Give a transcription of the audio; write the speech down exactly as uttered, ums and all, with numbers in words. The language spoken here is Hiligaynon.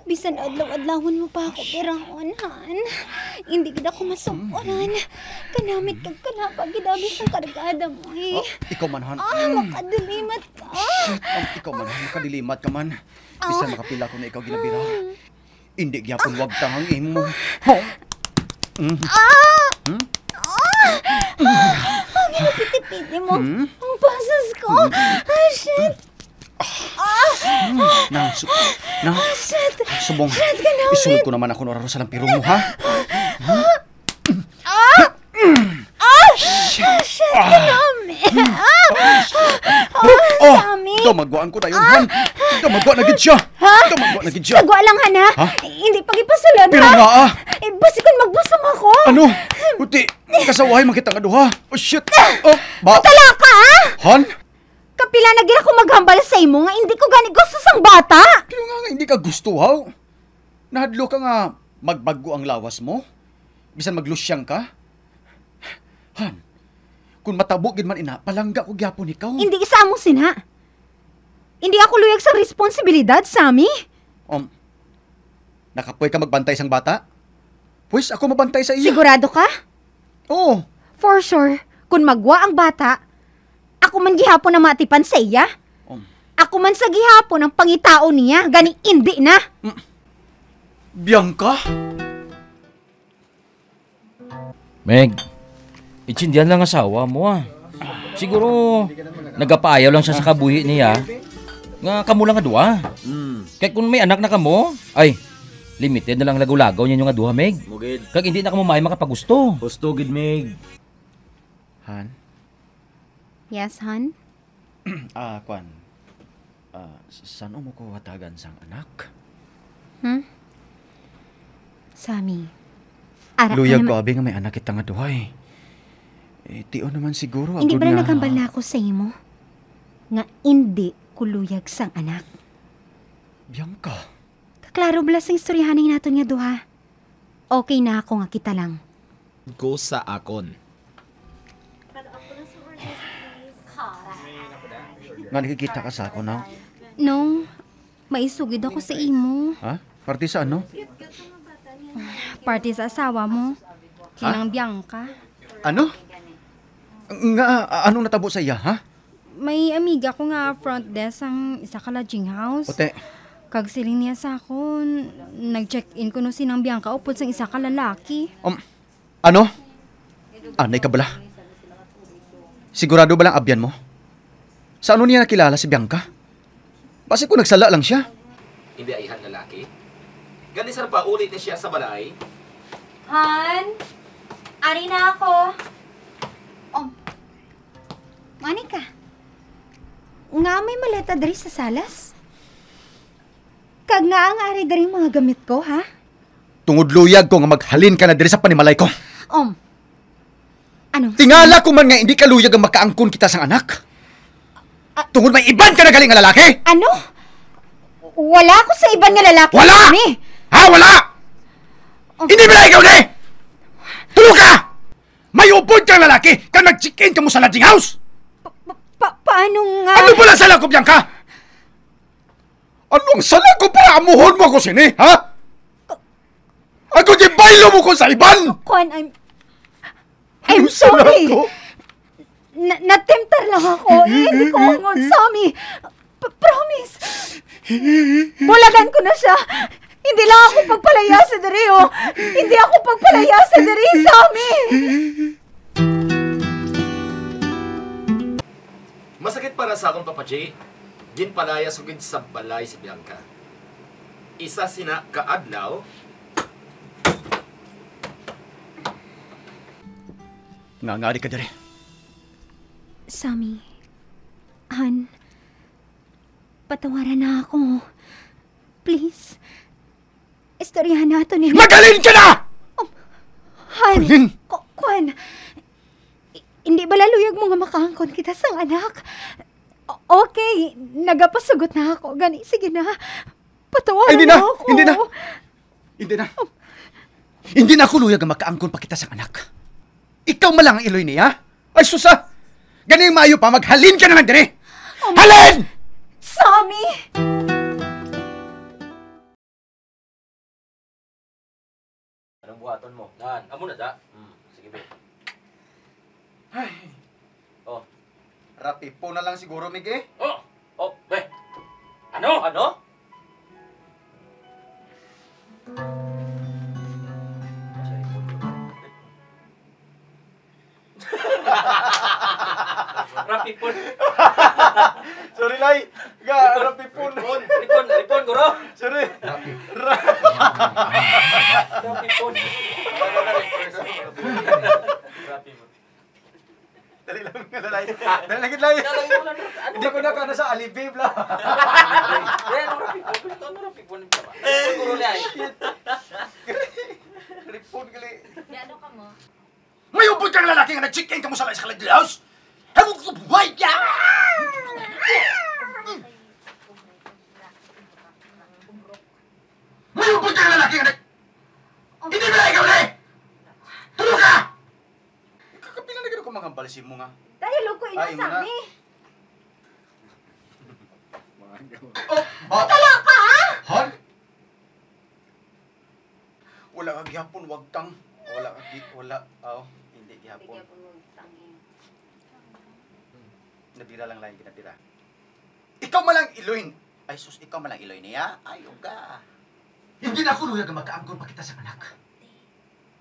Bisan adlaw-adlawon mo pa ako birahon, Han. Hindi gid ako masumpulan. Kanamit kag kanapa gid abi sang kargada mo, eh. Oh, ikaw man, Han. Ah, makadilimat ka. Shit, oh, ikaw man, Han. Makadilimat ka man. Bisan makapila ko na ikaw ginabira. Hindi gyapon wagtang ang imo. Oh. Mm. Ah! Hmm? Ah! Ang ginapiti-piti mo. Hmm? Ang pasas ko. Ah, shit. Ah! Hmm. Na, su-, na. Ah, shit. Subong. Shit, kanami. Isulod ko naman ako nora sa lampirong mo, ha? Ah! Ah! Ah! Shit. Ah, shit, kanami. Ah! Oh, Sammy. Damagwaan ko na yun, Han. Damagwa na gid siya. Ha? Damagwa na gid siya. Sagwa lang, Han, ha? Ha? Hindi pa gipasulod, Pero ha? nga, ah. Eh, basi kung magbusong ako. Ano? Uti, kasawahay man kita nga duha. Oh, shit. Oh, ba? Patala ka, ha? Han? Kapila na gid ako maghambal sa imo nga hindi ko gani gusto sang bata. Kaya nga, nga hindi ka gusto, haw? Nahadlo ka nga magbag-o ang lawas mo? Bisan maglusyang ka? Han, kung matabo gid man ina, palangga ko gyapon ikaw. Hindi sa amo sina. Hindi ako luyag sa responsibilidad, Sammy. Um, nakapoy ka magbantay sang bata? Pwes ako mabantay sa iya. Sigurado ka? Oo. For sure, kung magwa ang bata, ako man gihapon ang matipan sa iya. Um. Ako man sa gihapon ang pangitaon niya, gani indi na. Mm. Bianca? Meg, itsindihan lang asawa mo, ah. Siguro, nagapaayaw lang siya sa kabuhi niya. Nga kamo lang nga duha. Mm. Kay kung may anak na kamo, ay, limited na lang lagaw-lagaw ninyo nga duha, Meg. Mugid. Kag hindi na kamo may makapagusto. Husto gid, Meg. Han? Yes, Han? Ah, kwan. Ah, s-, san-o mo ko hatagan sang anak? Hmm? Sammy, ara ka Luyag ko, naman. Abi, nga may anak kita nga duhay. Eh, tion naman siguro, Hindi agod bala nga naghambal na ako sa imo nga indi ko luyag sang anak? Bianca. Kaklaro bala sang istoryahanay naton nga duha? Okay na ako nga kita lang. Ko sa akon. Nga nakikita ka sa akon, no? No, maisugid ako sa imo. Ha? Parte sa ano? Parte sa asawa mo. Ha? Kinang Bianca. Ano? Nga, a-, anong natabo sa iya, ha? May amiga ko nga front desk sang isa ka lodging house. Ote. Kag siling niya sa akon, nag-check-in kuno si Nang Bianca upod sang isa ka lalaki. Um, ano? Anay ka bala? Sigurado ba lang abyan mo? Sa ano niya nakilala si Bianca? Basi ko nagsala lang siya. Hindi ay han lalaki. Gani sir, pauli na siya sa balay. Han, ari na ako. Oh, mani ka? Nga may maleta diri sa salas? Kag nga ang ari diri mga gamit ko, ha? Tungod luyag ko nga maghalin ka na diri sa panimalay ko. Um, ano? Tingala ko man nga hindi ka luyag ang makaangkon kita sang anak. Ah. Tungod may iban ka naghalin nga lalaki. Ano? Wala ako sa iban nga lalaki, Wala! Sammy. Ha, wala! Um. Hindi ba na ikaw ni? Tulo ka! May upod kang lalaki kag nag-check-in ka mo sa lodging house! Pa-, pa-, pa-, paano nga? Ano pala sala ko, Bianca? Ano ang sala ko para amuhon mo ako sini, ha? Ako di baylo mo ko sa iban! Kwan, I'm, I'm Ano sala sorry. ko? Na, natemtar lang ako. Eh, hindi ko hangon, Sammy. P-, promise. Bulagan ko na siya. Hindi lang ako pagpalayasa diri, oh. Hindi ako pagpalayasa diri, Sammy. Masakit para sa akong Papa J, ginpalayas ko gid sa balay si Bianca. Isa sina ka adlaw, Nga ngari ka diri? Sammy, Han, patawaran na ako. Please. Istoryahan nato ni Maghalin ka na! Oh, Han, Halin! Ku-, kuan. I-, hindi ba laluyag mo nga makaangkon kita sang anak? O-, okay, nagapasugot na ako. Gani, sige na. Patawaran Ay, hindi na! mo ako. Hindi na! Hindi na! Hindi na ako luyag nga makaangkon pa kita sang anak. Ikaw man lang ang iloy niya? Ay, susa! Ganing maayo pa, maghalin ka na lang diri! Um, Halin! Sammy! Buhaton mo. Nan, amo na da. Hmm, sige, be. Ay. Oh. Rapipon na lang siguro, Mig, eh. Oh, oh, be. Ano? Ano? Rapipon. Sorry, Lay. Ga, Ripon. Rapipon. Ripon, Ripon, Ripon, guro. Sorry. Ra- Rapipon. Rapipon. Dali lang, Lay. Dali lang, Lay. Dali lang, ano? Hindi ko na ka na sa alibi, bla. Kaya ano, Rapipon? Gusto ko, ano, Rapipon? Ripon, guro, Lay. Ripon, gali. Di, ano ka mo? May ubod kang lalaki nga nag-check-in kamo sa lain sa Kaladlaos? Ewan ko buhay ka! May ubod kang lalaki nga nag-, hindi ba ikaw na eh? Tulog ka! Kakapila na gid ako mangambal sa imo nga. Dahil ko Ay, imo na. Inasami. Oh, oh. Wala ka, ha? Hon? Wala ka gihapon, wagtang. Wala ka gi-, wala, aw, hindi gihapon. Hindi gihapon wagtang, eh. Nabira lang, lain ginabira. Ikaw man lang iloy. Ay, sus, ikaw man lang iloy niya. Ay, uga. Hindi na ako luyag nga magkaangkon pa kita sa anak.